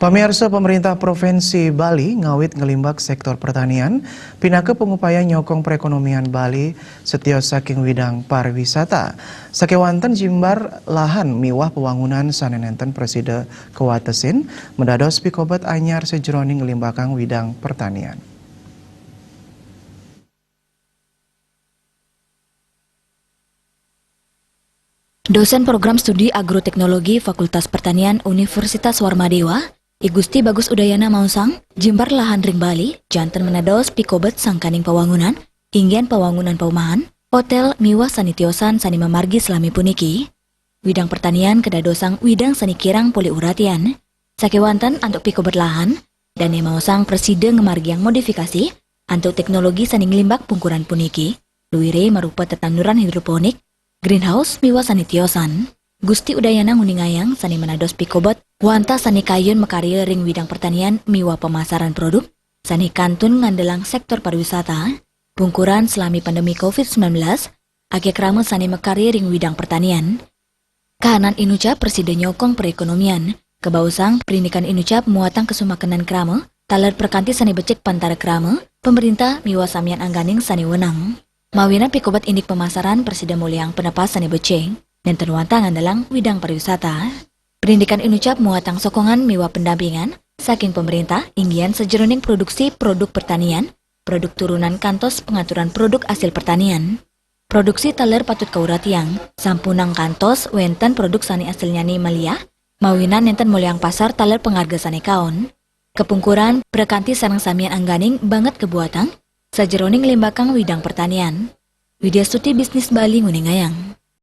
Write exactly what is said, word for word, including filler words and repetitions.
Pamirsa, pemerintah Provinsi Bali ngawit nglimbak sektor pertanian, pinaka pangupaya nyokong perekonomian Bali setios saking widang pariwisata. Sakewanten jimbar lahan miwah pawangunan sane nenten prasida kawatesin, madados pikobet anyar sajeroning nglimbakang widang pertanian. Dosen Program Studi Agroteknologi Fakultas Pertanian Universitas Warmadewa, I Gusti Bagus Udayana maosang, jimbar lahan ring Bali, janten manados pikobet sangkaning pawangunan, inggian pawangunan paumahan, hotel, miwah sane tiosan sane mamargi salami puniki. Widang pertanian kadadosang widang sane kirang polih uratian. Sakewanten antuk pikobet lahan, dane maosang prasida ngamargiang modifikasi antuk teknologi sane nglimbak pungkuran puniki, luire marupa tetanduran hidroponik, greenhouse, miwah sane tiosan. Gusti Udayana nguningayang sane manados pikobet wantah sane kayun makarya ring widang pertanian miwah pemasaran produk sane kantun ngandelang sektor pariwisata, pungkuran salami pandemi covid sembilan belas, akeh krama sane makarya ring widang pertanian. Kahanan inucap prasida nyokong perekonomian. Kabaosang prindikan inucap muatang kasumakenan krama, taler prakanti sane becik pantara krama, pemerintah miwah samian angganing sane wenang. Mawinan pikobet indik pemasaran prasida molihang penepas sane becik, nenten wantah ngandelang widang pariwisata. Prindikan inucap muatang sokongan miwah pendampingan saking pemerintah, inggian sajeroning produksi produk pertanian, produk turunan kantos pengaturan produk hasil pertanian. Produksi taler patut kauratiang, sampunang kantos wenten produk sane asilnyane maliah, mawinan nenten molihang pasar taler pangarga sane kaon. Kapungkuran, prakanti sareng samian angganing banget kabuatang, sajeroning nglimbakang widang pertanian. Widya Stuti Bisnis Bali nguningayang.